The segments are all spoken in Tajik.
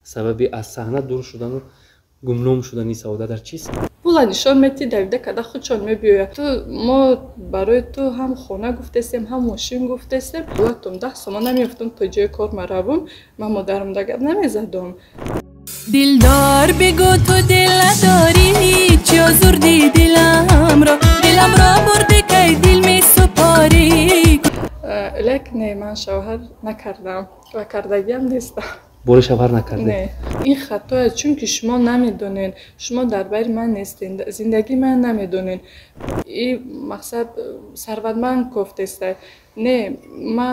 Сабаби аз саҳна дур шудану гумном шудани Саодат дар чист? Пула нишон метӣ, давида када худшон мебиёяд. Ту мо барои ту ҳам хона гуфтестем, ҳам мошин гуфтестем. Пулатум 10 сомон намеёфтум, то ҷои кор маравум, ман модарам да гап намезадум. Дилдор, бигӯ, ту дил надорӣ? Чӣ озурдӣ диламро, диламро бурдӣ, кай дил месупорӣ? Лек не, ман шавҳар накардам ва кардагиам нестам. Бори шавҳар накардед? Не, ин хато аст, чунки шумо намедонед, шумо дар байри ман нестед, зиндагии ман намедонед. И мақсад сарватманд кофтеста не, ма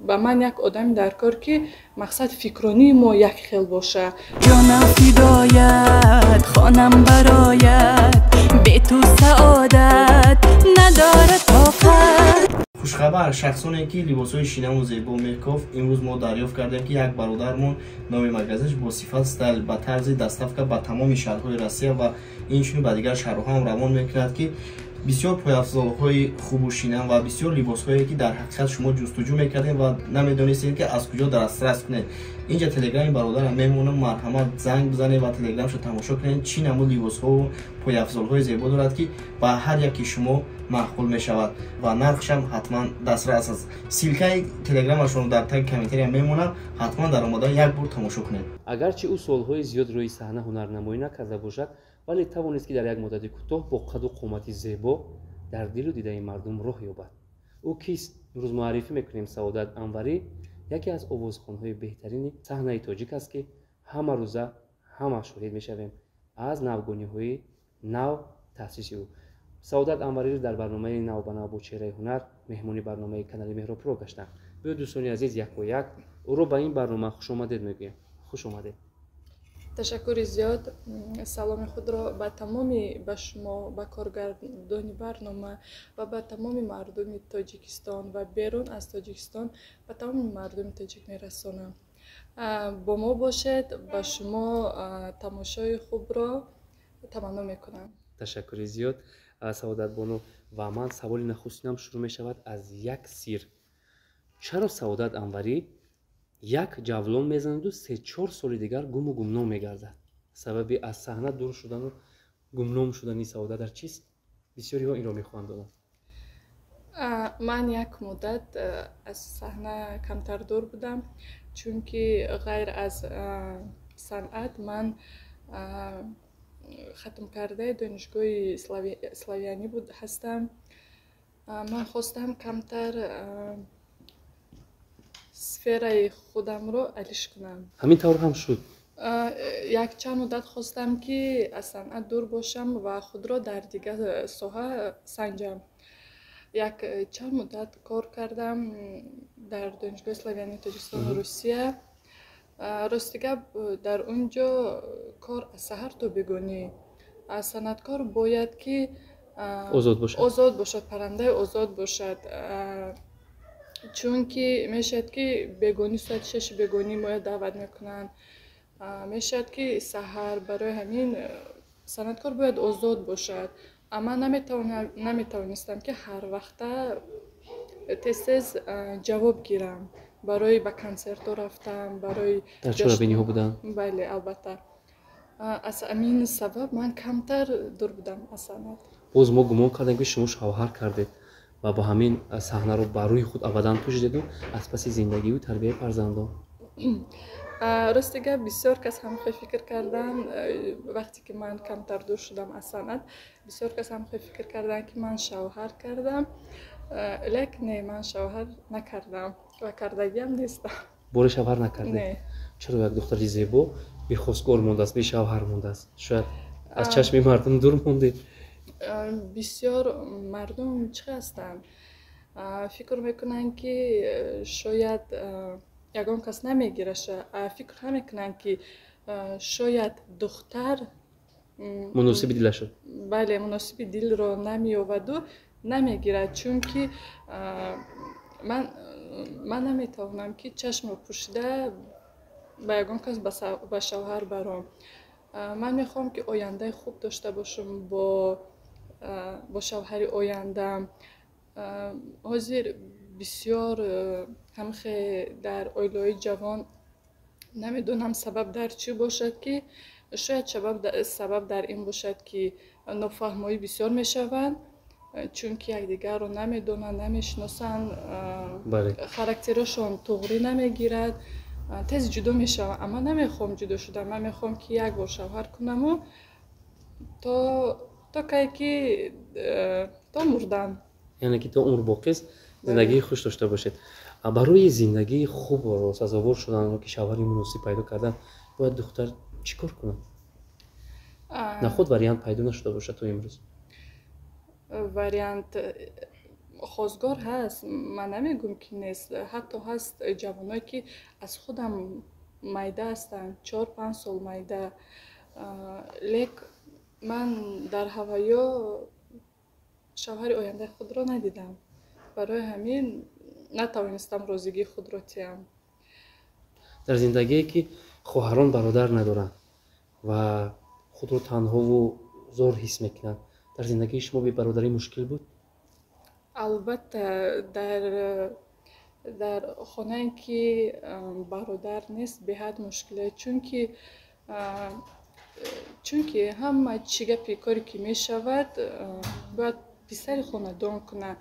ба ман як одами дар кор, ки мақсад фикронии мо як хел боша. Ҷонам фидоят, хонам бароят, бе ту саодат надорад тоқат. Хушхабар шахсоне, ки либосҳои шинаму зебо мекофт. Имрӯз мо дарёфт кардем, ки як бародармон номи магазинш бо сифат Стайл ба тарзи доставка ба тамоми шаҳрҳои Россия ва инчунин ба дигар шаҳрҳо ҳам равон мекунад, ки бисёр пойафзолҳои хубу шинам ва бисёр либосҳое, ки дар ҳақиқат шумо ҷустуҷӯ мекардем ва намедонистед, ки аз куҷо дастрас кунед. Инҷа телеграми бародарам мемонам, марҳамат, занг бизанед ва телеграмшо тамошо кунед, чӣ намуд либосҳову пойафзолҳои зебо дорад, ки ба ҳар яки шумо маъқул мешавад ва нархшам ҳатман дастрас аст. Ссылкаи телеграмашонро дар таги комментария мемонам, ҳатман дар омода як бор тамошо кунед. Агарчи ӯ солҳои зиёд рӯи саҳна ҳунарнамоӣ накарда бошад, вале тавонист, ки дар як муддати кӯтоҳ бо қаду қомати зебо дар дилу дидаи мардум роҳ ёбад. Ӯ кист? Имрӯз муаррифӣ мекунем. Саодат Анварӣ яке аз овозхонҳои беҳтарини саҳнаи тоҷик аст, ки ҳама рӯза ҳама шоҳид мешавем аз навгониҳои нав таъсиси ӯ. Саодат Анвариро дар барномаи Навбанав бо чеҳраи ҳунар меҳмони барномаи канали Меҳробпуро гаштанд. Биё, дӯстони азиз, яко як ӯро ба ин барнома хушомадед мегӯем. Хуш омадед! Ташаккури зиёд. Саломи худро ба тамоми, ба шумо, ба коргардони барнома ва ба тамоми мардуми Тоҷикистон ва берун аз Тоҷикистон, ба тамоми мардуми тоҷик мерасонам. Бо мо бошед, ба шумо тамошои хубро таманно мекунам. Ташаккури зиёд, Саодатбону. Ва ман саволи нахустинам шурӯъ мешавад аз як сир: чаро Саодат Анварӣ як ҷавлон мезанаду се-чор соли дигар гуму гумном мегардад? Сабаби аз саҳна дур шудану гумном шудани Саодат дар чист? Бисёриҳо инро мехоҳанд донанд. Ман як муддат аз саҳна камтар дур будам, чунки ғайр аз санъат ман хатмкардаи донишгоҳи славянӣ ҳастам. Ман хостам камтар сфераи худамро алиш кунам. Ҳамин тавр ҳам шуд? Якчанд муддат хостам, ки аз санъат дур бошам ва худро дар дигар соҳа санҷам. Як чанд муддат кор кардам дар донишгоҳи славянии Тоҷикистону Русия. Рости гап, дар он ҷо кор аз саҳар то бегонӣ. Санъаткор бояд ки озод бошад. Озод бошад, паррандаи озод бошад, чунки мешавад, ки бегонӣ, соати 6-и бегонӣ моя даъват мекунанд, мешавад, ки саҳар. Барои ҳамин санъаткор бояд озод бошад, ман наметавонистам, ки ҳар вақта тез тез ҷавоб гирам барои ба консертҳо рафтан, барои Дар чорабиниҳо будан. Бале, албатта. Аз ҳамин сабаб ман камтар дур будам аз санъат. Боз мо гумон кардем, ки шумо шавҳар кардед ва бо ҳамин саҳнаро бар рӯи худ абадан пӯшидеду аз паси зиндагиву тарбияи фарзандон. Рости гап, бисёр кас ҳамхел фикр кардан. Вақте ки ман камтар дур шудам аз санъат, бисёр кас ҳамхел фикр кардан, ки ман шавҳар кардам. Лек не, ман шавҳар накардам ва кардагиам нестам. Бори шавҳар накардед? Не. Чаро як духтари зебо бехостгор мондааст, бешавҳар мондааст? Шояд аз чашми мардум дур мондед? Бисёр мардум чӣ ҳастанд, фикр мекунанд, ки шояд ягон кас намегираша, фикр намекунанд, ки шояд духтар муносиби дилашо. Бале, муносиби дилро намеёваду намегирад, чунки ман наметавонам, ки чашмро пӯшида ба ягон кас ба шавҳар баром. Ман мехоҳам, ки ояндаи хуб дошта бошам бо шавҳари ояндаам. Ҳозир бисёр ҳамхе дар оилаҳои ҷавон Намедонам, сабаб дар чӣ бошад, ки шояд сабаб дар ин бошад, ки нофаҳмоӣ бисёр мешаванд, чунки якдигарро намедонанд, намешиносанд, характерашон туғрӣ намегирад, тез ҷудо мешаванд. Аммо намехоҳам ҷудо шудан, ман мехоҳам, ки як бор шавҳар кунаму то кай ки то мурдан. Яъне ки то умр боқист, зиндагии хуш дошта бошед. Барои зиндагии хуб сазовор шудан, ки шавҳари муносиб пайдо кардан, бояд духтар чӣ кор кунад? Наход вариант пайдо нашуда бошад то имрӯз. Вариант, хозгор ҳаст, ман намегӯм, ки нест. Ҳатто ҳаст ҷавоное, ки аз худам майда ҳастанд, 4-5 сол майда, лек ман дар ҳавайё шавҳари ояндаи худро надидам, барои ҳамин натавонистам розигии худро тиҳам. Дар зиндагие, ки хоҳарон бародар надоранд ва худро танҳову зор ҳис мекунанд, дар зиндагии шумо бебародарӣ мушкил буд? Албатта, дар хонае, ки бародар нест, беҳад мушкиле, чунки ҳама чӣ гапи коре ки мешавад, бояд писари хонадон кунад.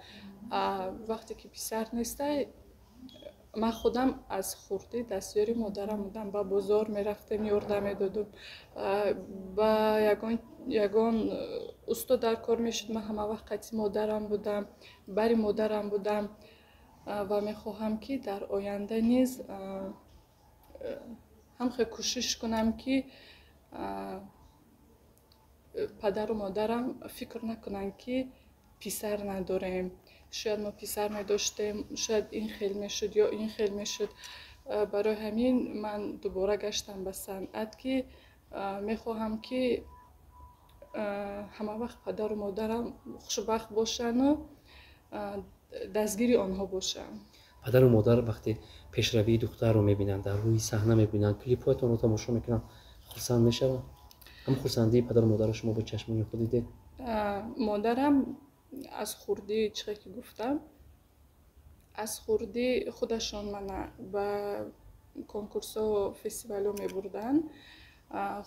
Вақте ки писар нестай, ман худам аз хурдӣ дастёри модарам будам, ба бозор мерафтем, ёрдам медодум, ба ягон усто дар кор мешуд, ман ҳама вақт қати модарам будам, бари модарам будам ва мехоҳам, ки дар оянда низ ҳамхел кӯшиш кунам, ки падару модарам фикр накунанд, ки писар надорем, шояд мо писар медоштем, шояд ин хел мешуд ё ин хел мешуд. Барои ҳамин ман дубора гаштам ба санъат, ки мехоҳам, ки ҳама вақт падару модарам хушбахт бошанду дастгири онҳо бошам. Падару модар вақте пешравии духтарро мебинанд, дар рӯи саҳна мебинанд, клипҳоятонро тамошо мекунанд, хурсанд мешаванд? Ҳам хурсандии падару модарро шумо бо чашмони худ дидед? Модарам аз хурдӣ, чихе ки гуфтам, аз хурдӣ худашон мана ба конкурсҳо, фестивалҳо мебурданд,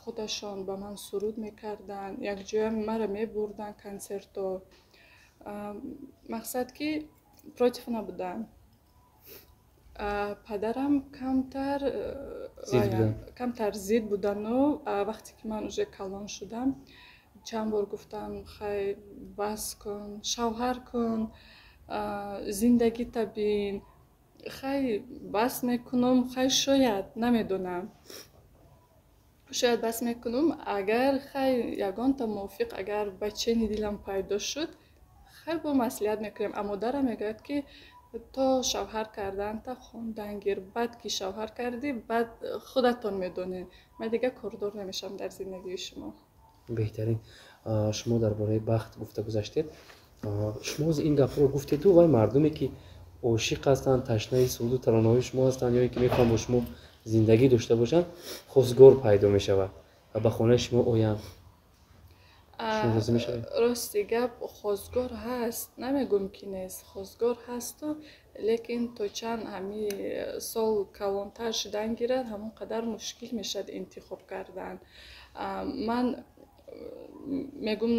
худашон ба ман суруд мекарданд, якҷоя маро мебурданд консертҳо. Мақсад, ки против набуданд. Падарам камтар зид будану вақте ки ман уже калон шудам, чанд бор гуфтам: «Хай, бас кун, шавҳар кун, зиндагита бин». «Хай, бас мекунам, хай, шояд, намедонам, шояд бас мекунам, агар хай ягонта мувофиқ, агар бачени дилам пайдо шуд, хай, бо маслиҳат мекунем». А модарам мегӯяд, ки то шавҳар карданта хондан гир, баъд ки шавҳар кардӣ, баъд худатон медонед, ман дигар кордор намешавам дар зиндагии шумо. Беҳтарин. Шумо дар бораи бахт гуфта гузаштед. Шумо ин гапро гуфтеду вай мардуме, ки ошиқ ҳастанд, ташнаи суруду таронаҳои шумо ҳастанд ё ин ки мехоҳанд бо шумо зиндагӣ дошта бошанд, хостгор пайдо мешавад ва ба хонаи шумо оянд, шумо розӣ мешавед? Рости гап, хостгор ҳаст, намегӯм, ки нест, хостгор ҳасту, лекин то чанд ҳами сол калонтар шудан гирад, ҳамон қадар мушкил мешавад интихоб кардан. Ман мегӯм,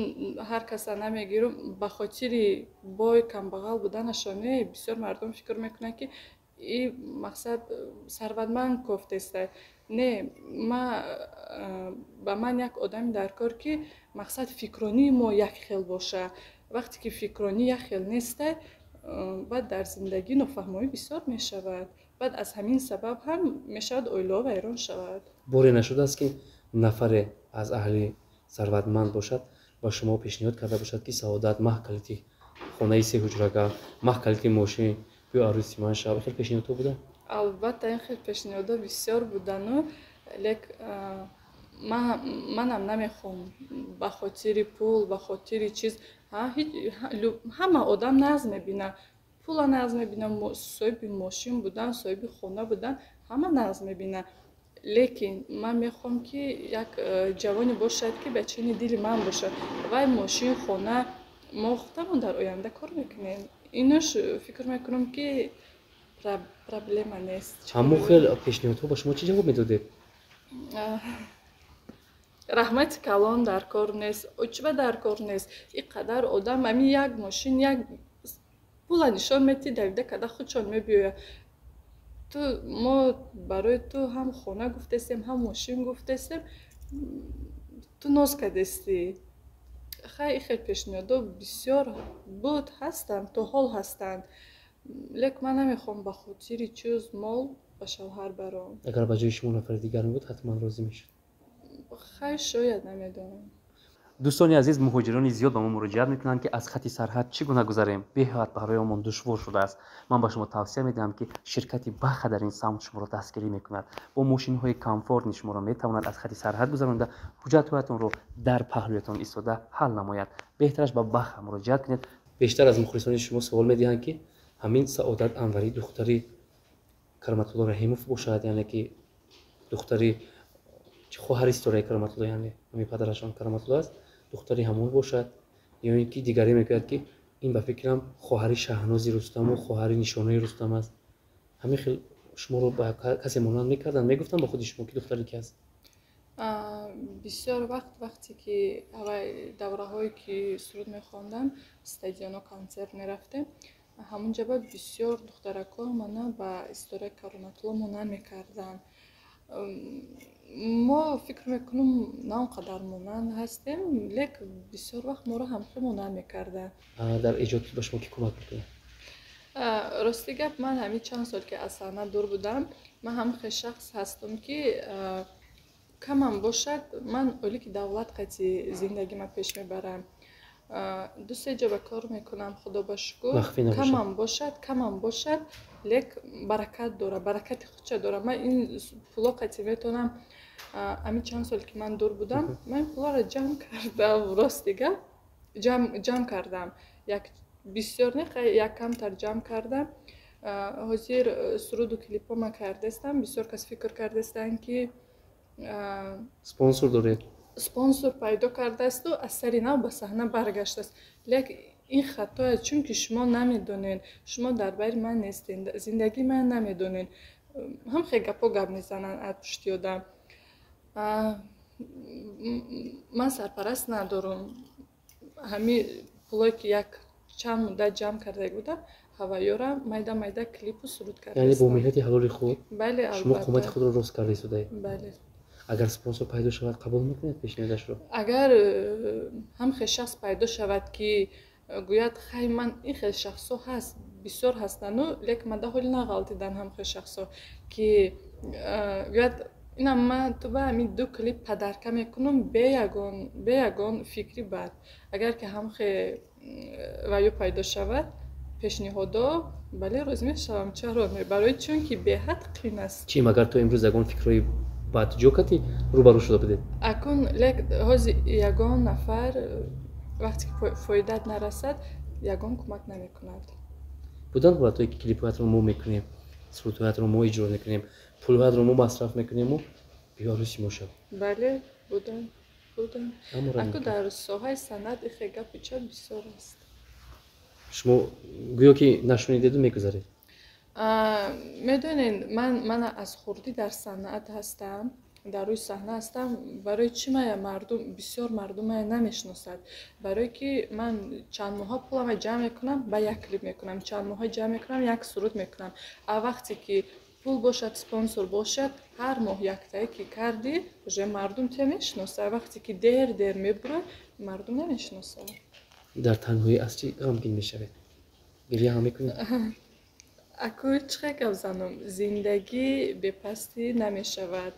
ҳар каса намегирам ба хотири бой, камбағал буданашон. Не, бисёр мардум фикр мекунанд, ки и мақсад сарватманд кофтеста. Не, ма ба ман як одами дар кор, ки мақсад фикронии мо як хел боша. Вақте ки фикронӣ як хел неста, баъд дар зиндагӣ нофаҳмоӣ бисёр мешавад, баъд аз ҳамин сабаб ҳам мешавад оилаҳо вайрон шавад. Боре нашудааст, ки нафаре аз аҳли сарватманд бошад ва шумо пешниҳод карда бошад, ки Саодат, маҳ калити хонаи сеҳуҷрага, маҳ калити мошин, биё арӯси ман шав? Хел пешниҳодҳо буда? Албатта, ин хел пешниҳодҳо бисёр будану, лек манам намехоҳам ба хотири пул, ба хотири чиз. Ҳама одам нағз мебина пула, нағз мебина соҳиби мошин будан, соҳиби хона будан, ҳама нағз мебина, лекин ман мехоҳам, ки як ҷавоне бошад, ки ба чини дили ман бошад. Вай мошин, хона мо худамон дар оянда кор мекунем, инош фикр мекунам, ки Проблема нест. Ҳамон хел пешниҳодҳо ба шумо чӣ ҷавоб медодед? Раҳмати калон дар кор нест, очба дар кор нест. Ин қадар одам ҳамин як мошин, як пула нишон метӣ, давида када худшон мебиёяд. Ту мо барои ту ҳам хона гуфтестем, ҳам мошин гуфтестем, ту ноз кардестӣ. Хай, ин хел пешниҳодҳо бисёр буд, ҳастанд, то ҳол ҳастанд, лек ман намехоҳам ба хотири чиз мол ба шавҳар баром. Агар ба ҷои шумо нафари дигар мебуд, ҳатман розӣ мешуд? Хай, шояд, намедонам. Дӯстони азиз, муҳоҷирони зиёд ба мо муроҷиат мекунанд, ки аз хати сарҳад чӣ гуна гузарем. Беҳоят барои душвор шудааст. Ман ба шумо тавсия медиҳам, ки ширкати Баха дар ин самт шуморо дастгирӣ мекунад. Бо мошинҳои комфортни шуморо метавонад аз хати сарҳад гузаронда, ҳуҷҷатҳоятонро дар паҳлӯятон истода ҳал намояд. Беҳтараш ба Баха муроҷиат кунед. Бештар аз мухлисони шумо суол медиҳанд, ки ҳамин Саодат Анварӣ духтари Кароматулло Раҳимов бошад, яъне ки духтари хоҳари Ситораи Кароматулло, яъне ҳамин падарашон Кароматулло аст, духтари ҳамон бошад, ё ин ки дигаре мегӯяд, ки ин ба фикрам хоҳари Шаҳнози Рустаму хоҳари Нишонаи Рустам аст. Ҳамин хел шуморо ба касе монанд мекарданд, мегуфтанд ба худи шумо, ки духтари ки аст? Бисёр вақт, вақте ки аввай давраҳое ки суруд мехондам, стадионо консерт мерафтем, ҳамунҷа ба бисёр духтаракҳо мана ба Ситораи Кароматулло монанд мекарданд. Мо фикр мекунем, на он қадар монанд ҳастем, лек бисёр вақт моро ҳамхел монанд мекарданд. Дар эҷод ба шумо ки кӯмак мекунад? Рости гап, ман ҳамин чанд сол ки аз саҳна дур будам, ман ҳамхел шахс ҳастам, ки камам бошад, ман олики давлат қати зиндагима пеш мебарам. Ду-се ҷо ба кор мекунам, худо ба шукр, камам бошад, камам бошад, лек баракат дора, баракати худша дора. Ман ин пуло қати метавонам, ҳамин чанд сол ки ман дур будам, ман ин пулоро ҷамъ кардам, рости гап, ҷамъ кардам. Як бисёр не, як камтар ҷамъ кардам. Ҳозир суруду клипҳо ман кардастам, бисёр кас фикр кардастанд, ки спонсор доред, спонсор пайдо кардаасту аз сари нав ба саҳна баргаштааст. Лек ин хато аст, чунки шумо намедонед, шумо дар байри ман нестед, зиндагии ман намедонед. Ҳам хел гапҳо гап мезананд аз пушти одам. Ман сарпараст надорам. Ҳамин пулое ки як чанд муддат ҷамъ карда будам, ҳавайёра майда майда клипу суруд кардам. Яъне бо меҳнати ҳалоли худ бале, шумо қомати худро рост карда истодаед? Бале. Агар спонсор пайдо шавад, қабул мекунед пешниҳодашро? Агар ҳамхел шахс пайдо шавад, ки гӯяд, хай, ман ин хел шахсҳо ҳаст, бисёр ҳастану, лек ман ҳоли нағалтидан ҳамхел шахсҳо, ки гӯяд, инам ман ту ба ҳамин ду клип падарка мекунам, бе ягон фикри бад. Агар ки ҳамхел ваё пайдо шавад пешниҳодо, бале, розӣ мешавам. Чаро не? Барои чунки беҳад қин аст. Чӣ, магар то имрӯз ягон фикрҳои бадҷо кати рӯбарӯ шуда будед? Акун лек ҳозир ягон нафар вақте ки фоидат нарасад, ягон кӯмак намекунад. Буданд ҳолатҳое, ки клипҳоятро мо мекунем, сурудҳоятро мо иҷро мекунем, пулҳоятро мо масраф мекунему биёрӯси мо шав? Бале, буданд, буданд. Аку дар соҳаи санъат ихе гапу чап бисёр аст. Шумо гӯё ки нашунидеду мегузаред. Медонед, ман аз хурдӣ дар санъат ҳастам, дар рӯи саҳна ҳастам. Барои чӣ мая мардум, бисёр мардум мая намешиносад? Барое ки ман чанд моҳа пулама ҷамъ мекунам, ба як клип мекунам, чанд моҳа ҷамъ мекунам, як суруд мекунам. А вақте ки пул бошад, спонсор бошад, ҳар моҳ яктае ки кардӣ, уже мардум тия мешиносад. Вақте ки дер дер мебурад, мардум намешиносад. Дар танҳоӣ аз чӣ ғамгин мешавед? Гиря ҳам мекунед? Аку чӣ хел гап занам, зиндагӣ бепастӣ намешавад.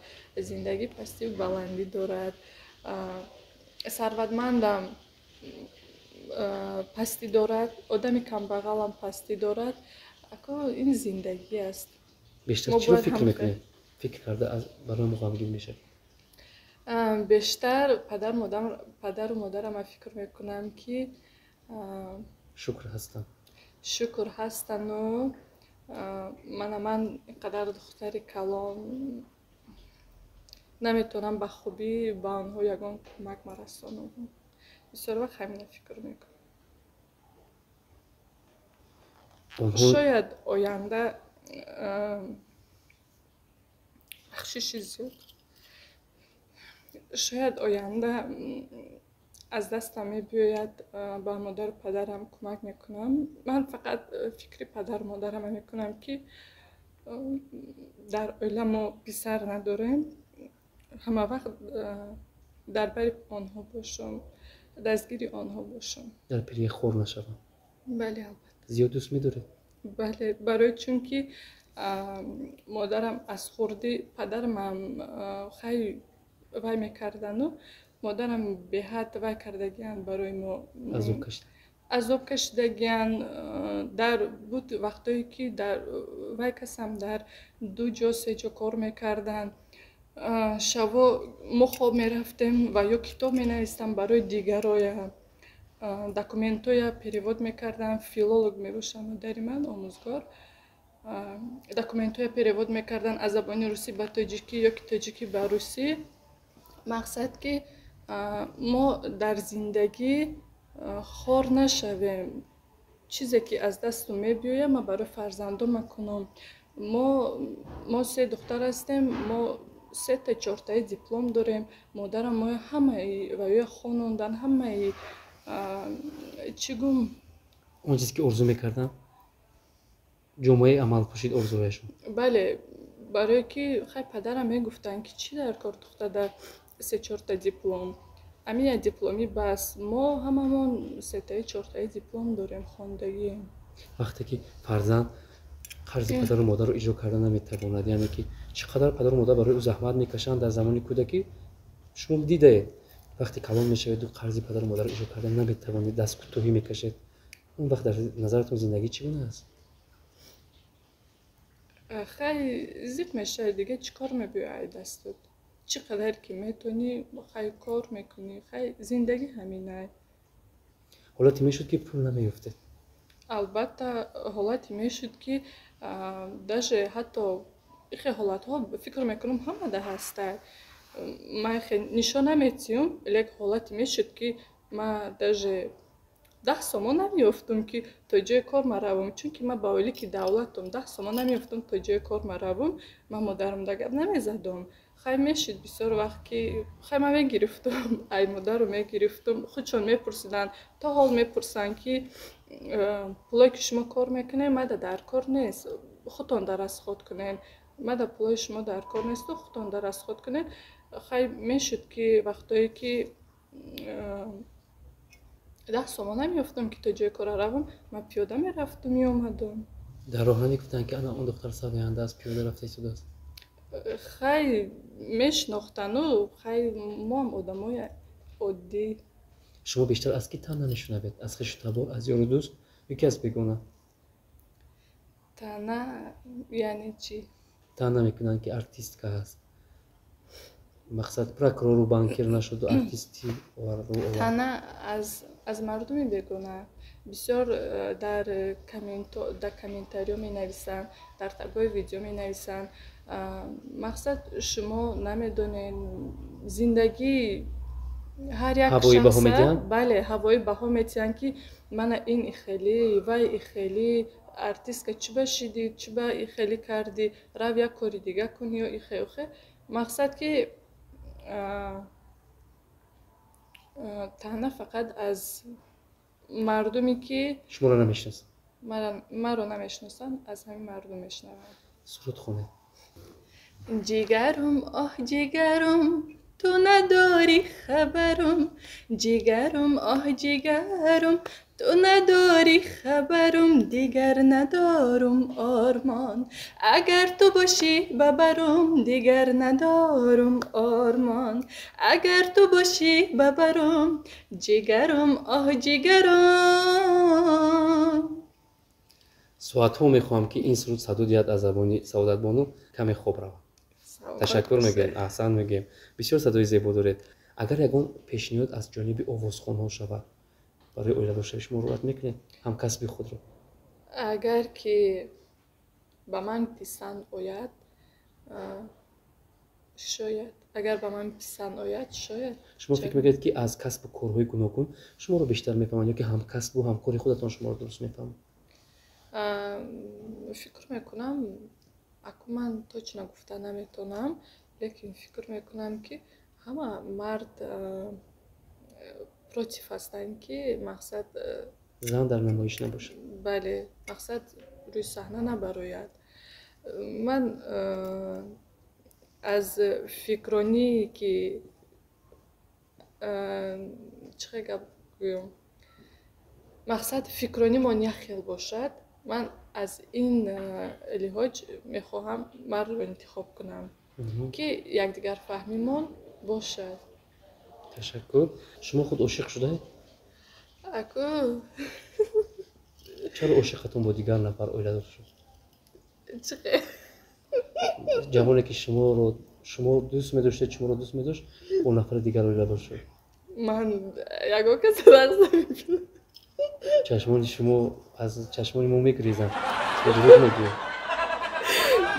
Зиндагӣ пастию баландӣ дорад. Сарватмандам пастӣ дорад, одами камбағалам пастӣ дорад. Аку ин зиндагӣ аст. Бештар чиро фикр мекунед? Фикр карда барои мо ғамгин мешавед? Бештар падару модарама фикр мекунам, ки шукр ҳастам, шукр ҳастану мана ман ин қадар духтари калон наметавонам ба хубӣ ба онҳо ягон кӯмак марасонам. Бисёр вақт ҳамина фикр мекунам. Шояд оянда Бахшиши зиёд. Шояд оянда аз дастам мебиёяд, ба модару падарам кӯмак мекунам. Ман фақат фикри падару модарама мекунам, ки дар оила мо писар надорем, ҳама вақт дар бари онҳо бошам, дастгири онҳо бошам. Дар пирӣ хор нашавам. Бале, албатта. Зиёд дӯст медоред? Бале, барои чунки модарам аз хурдӣ, падарамам хай вай мекардану, модарам беҳад вай кардагиянд барои мо. Азоб кашида. Азоб кашидагиянд. Дар буд вақтое, ки дар вай касам дар ду ҷо, се ҷо кор мекарданд. Шаво мо хоб мерафтем ва ё китоб менавистам барои дигароя, документоя перевод мекардам. Филолог мебошам модари ман, омӯзгор. Документоя перевод мекардан аз забони русӣ ба тоҷикӣ ё ки тоҷикӣ ба русӣ. Мақсад, ки мо дар зиндагӣ хор нашавем. Чизе ки аз дасту мебиёяд, ман барои фарзандома кунам. Мо се духтар ҳастем, мо сета чортаи диплом дорем. Модарам моя ҳамаи ваёя хонондан, ҳамаи, чӣ гум. Он чизе ки орзу мекардам, ҷомаи амал пӯшид орзуҳояшон. Бале, барое ки хай падарам мегуфтанд, ки чӣ дар кор духтар се чорта диплом, ҳамин як дипломи бас. Мо ҳамамон сетаи чортаи диплом дорем, хондагием. Вақте ки фарзанд қарзи падару модарро иҷро карда наметавонад, яъне ки чӣ қадар падару модар барои ӯ заҳмат мекашанд дар замони кӯдакӣ, шумо дидаед, вақте калон мешаведу қарзи падару модарро иҷро карда наметавонед, дасткӯтоҳӣ мекашед, он вақт дар назаратон зиндагӣ чӣ гуна аст? Хай, зиқ мешавад, дига чӣ кор мебиёяд дастот? Чӣ қадар ки метавонӣ, хай кор мекунӣ. Хай, зиндагӣ ҳаминай. Ҳолате мешуд, ки пул намеёфтед? Албатта, ҳолате мешуд, ки даже ҳатто ихе ҳолатҳо, фикр мекунам, ҳамада ҳаста. Ман ихе нишон наметиҳам, лек ҳолате мешуд, ки ман даже 10 сомон намеёфтум, ки то ҷои кор маравам, чунки ман ба ойлики давлатам. 10 сомон намеёфтум то ҷои кор маравам. Ман модарам да гап намезадам. Хай, мешид бисёр вақт, ки хай ман мегирифтум, ай модару мегирифтум. Худшон мепурсиданд, то ҳол мепурсанд, ки пулое ки шумо кор мекунед, мада дар кор нест, худтон дар расход кунед. Мада пулои шумо дар кор несту, худтон дар расход кунед. Хай, мешуд, ки вақтое ки 10 сомон намеёфтам, ки то ҷои кора равам, ман пиёда мерафтум, меомадам. Дар роҳ намегуфтанд, ки ана он духтар сароянда аст, пиёда рафта истодааст? Хай, мешинохтану, хай, моам одамои оддӣ. Шумо бештар аз кӣ таъна мешунавед: аз хешу табор, аз ёру дӯст ё ки аз бегона? Таъна яъне чӣ? Таъна мекунанд, ки артистка аст, мақсад, прокурору банкир нашуду артисти. Таъна аз мардуми бегона бисёр дар комментариё менависанд, дар тагои видео менависанд. Мақсад, шумо намедонед зиндагии ҳар як Ҳавои баҳо шахса. Медиҳанд? Бале, ҳавои баҳо метиҳанд, ки мана ин ихелӣ, вай ихелӣ, артистка чӣ ба шидӣ, чӣ ба ихелӣ кардӣ, рав як кори дига кун ё ихе ухе. Мақсад, ки таъна фақат аз мардуме, ки шуморо намешиносанд. Маро намешиносанд, аз ҳамин мардум мешунавам. Суруд хонед. Ҷигарум, оҳ, ҷигарум, ту надорӣ хабарум. Ҷигарум, оҳ, ҷигарум, ту надорӣ хабарум. Дигар надорум ормон, агар ту бошӣ ба барум. Дигар надорум ормон, агар ту бошӣ ба барум. Ҷигарум, оҳ, ҷигарум. Соатҳо мехоҳам, ки ин суруд садо диҳад аз забони Саодатбону, каме хоб равам. Ташаккур мегӯем, аҳсан мегӯем, бисёр садои зебо доред. Агар ягон пешниҳод аз ҷониби овозхонҳо шавад барои оиладоршавӣ, шумо рад мекунед ҳамкасби худро? Агар ки ба ман писанд ояд, шояд. Агар ба ман писанд ояд, шояд. Шумо фикр мекунед, ки аз касбу корҳои гуногун шуморо бештар мефаҳманд ё ки ҳамкасбу ҳамкори худатон шуморо дуруст мефаҳманд? Фикр мекунам, аку ман точно гуфта наметонам, лекин фикр мекунам, ки ҳама мард против ҳастанд, ки мақсад зан дар намоиш набошад. Бале, мақсад, рӯи саҳна набарояд. Ман аз фикроние ки, чӣ хел гап гӯям, мақсад, фикронимон як хел бошад, ман аз ин лиҳоз мехоҳам мардро интихоб кунам, ки якдигарфаҳмимон бошад. Ташаккур. Шумо худ ошиқ шудаед? Аку. Чаро ошиқатон бо дигар нафар оиладор шуд? Чӣ хел? Ҷавоне, ки шуморо шумо дӯст медоштед, шуморо дӯст медошт, бо нафари дигар оиладор шуд. Ман ягон кас рақс намекунам. Чашмони шумо аз чашмони мо мегурезанд, дурӯғ мегӯед.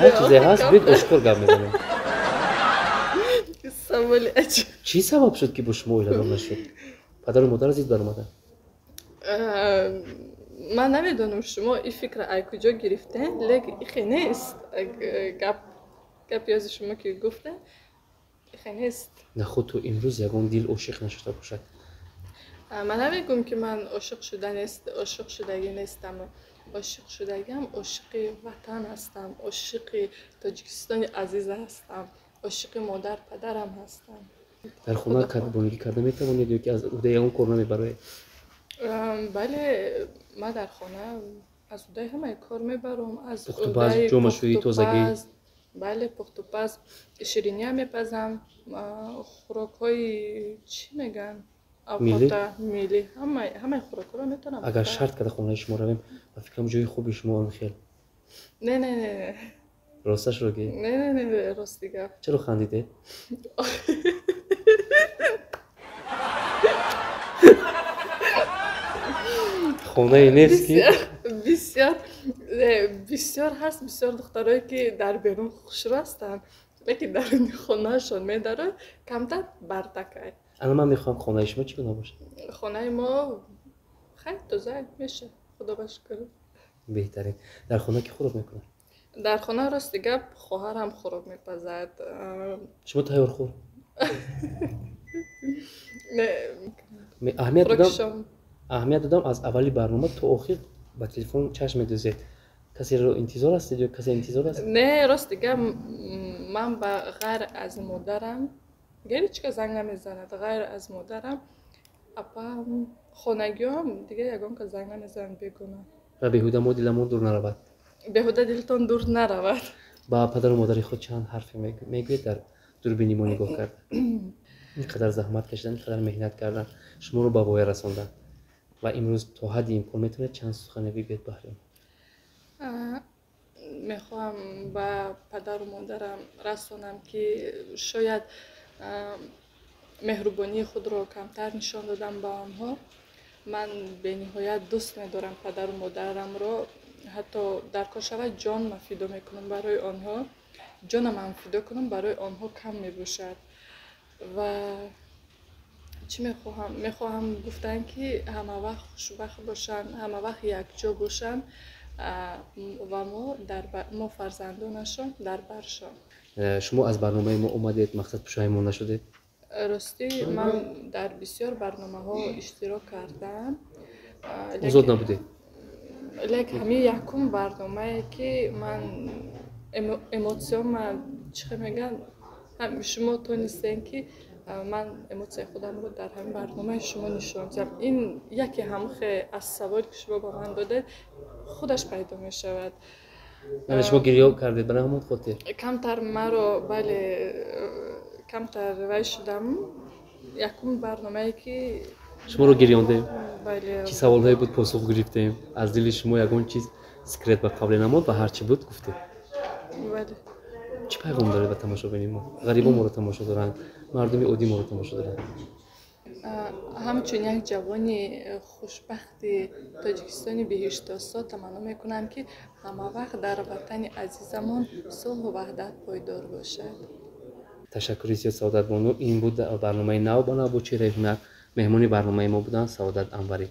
Ҳар чизе ҳаст, бид ошкор гап мезанем. Саволи аҷиб. Чӣ сабаб шуд, ки бо шумо оиладор нашуд? Падару модар зид баромаданд? Ман намедонам, шумо ин фикра ай куҷо гирифтем, лекин ихе нест. Гап гапи ози шумо ки гуфтем, ихе нест. Нахуд то имрӯз ягон дил ошиқ нашуда бошад? Ман намегӯм, ки ман ошиқ шуда нест, ошиқ шудагӣ нестам. Ошиқ шудагиам, ошиқи ватан ҳастам, ошиқи Тоҷикистони азиз ҳастам, ошиқи модар, падарам ҳастам. Дар хона кадбонигӣ карда метавонед ё ки аз уҳдаи ягон кор намебароед? Бале, ман дар хона аз уҳдаи ҳамаи кор мебарам, аз пухтупаз, уҳдаи ҷомашӯӣ, тозагӣ? Пухтупаз, бале, пухтупаз, шириниам мепазам, хӯрокҳои, чӣ мегӯянд, миллӣ? Авқота миллӣ, ҳамаи хӯрокҳоро метавонам Агар пухта. шарт карда хонаи шумо равем, ба фикрам, ҷои хуби шумо он хел. Не, не, не. Росташро ки. Не, не, не, рости гап. Чаро хандидед? Хонае нест, ки бисёр бисёр ҳаст, бисёр духтарое, ки дар берун хушрӯ ҳастанд, лекин даруни хонаашон медарояд, камтар бардакай. Ана ман мехоҳам, хонаи шумо чӣ гуна бошад? Хонаи мо хайр, тоза меша, худо ба шукр. Беҳтарин. Дар хона ки хӯрок мекунад? Дар хона, рости гап, хоҳарам хӯрок мепазад. Шумо тайёрхӯр? Не. Аҳамият хӯроки додам шом. Аҳамият додам, аз аввали барнома то охир ба телефон чашм медӯзед. Касеро интизор ҳастед ё касе интизор аст? Не, рости гап, ман ба ғайр аз модарам ҳеҷ кас занг намезанад. Ғайр аз модарам, апам, хонагиҳоам, дига ягон кас занг намезанад бегуна. Ва беҳуда мо диламон дур наравад. Беҳуда дилтон дур наравад. Ба падару модари худ чанд ҳарфе мегӯед, дар дурбини мо нигоҳ карда? Ин қадар заҳмат кашидан, ин қадар меҳнат кардан, шуморо ба воя расондан ва имрӯз то ҳадди имкон метавонед чанд сухане бигӯед баҳри он. Мехоҳам ба падару модарам расонам, ки шояд меҳрубонии худро камтар нишон додам ба онҳо. Ман бениҳоят дӯст медорам падару модарамро, ҳатто дар кор шавад, ҷонма фидо мекунам барои онҳо, ҷонамам фидо кунам барои онҳо кам мебошад. Ва чӣ мехоҳам гуфтан, ки ҳамавақт хушбахт бошанд, ҳамавақт якҷо бошанд ва мо фарзандонашон дар баршон. Шумо аз барномаи мо омадед, мақсад, пушаймон нашудед? Ростӣ, ман дар бисёр барномаҳо иштирок кардам. Озод набудед? Лекин ҳамин якум барномае, ки ман эмоция ма, чӣ хел мегӯянд, шумо тонистем, ки ман эмоция и худамро дар ҳамин барномаи шумо нишон диҳам. Ин яке ҳамхе аз саволе, ки шумо ба ман додед, худаш пайдо мешавад. Яъне шумо гирё кардед барои ҳамон хотир? Камтар маро, бале, камтар вай шудам. Якум барномае, ки шуморо гирёндем. Бале. Чӣ саволҳое буд, посух гирифтем. Аз дили шумо ягон чиз секрет ба қавле намонд ва ҳар чӣ буд, гуфтед. Бале. Чӣ пайғом доред ба тамошобини мо? Ғарибо моро тамошо доранд, мардуми оддӣ моро тамошо доранд. Ҳамчун як ҷавони хушбахти Тоҷикистони биҳиштосо таманно мекунам, ки ҳамавақт дар ватани азизамон сулҳу ваҳдат пойдор бошад. Ташаккури зиёд, Саодатбону. Ин буд барномаи «Нав ба нав» бо чеҳраи ҳунар. Меҳмони барномаи мо буданд Саодат Анварӣ.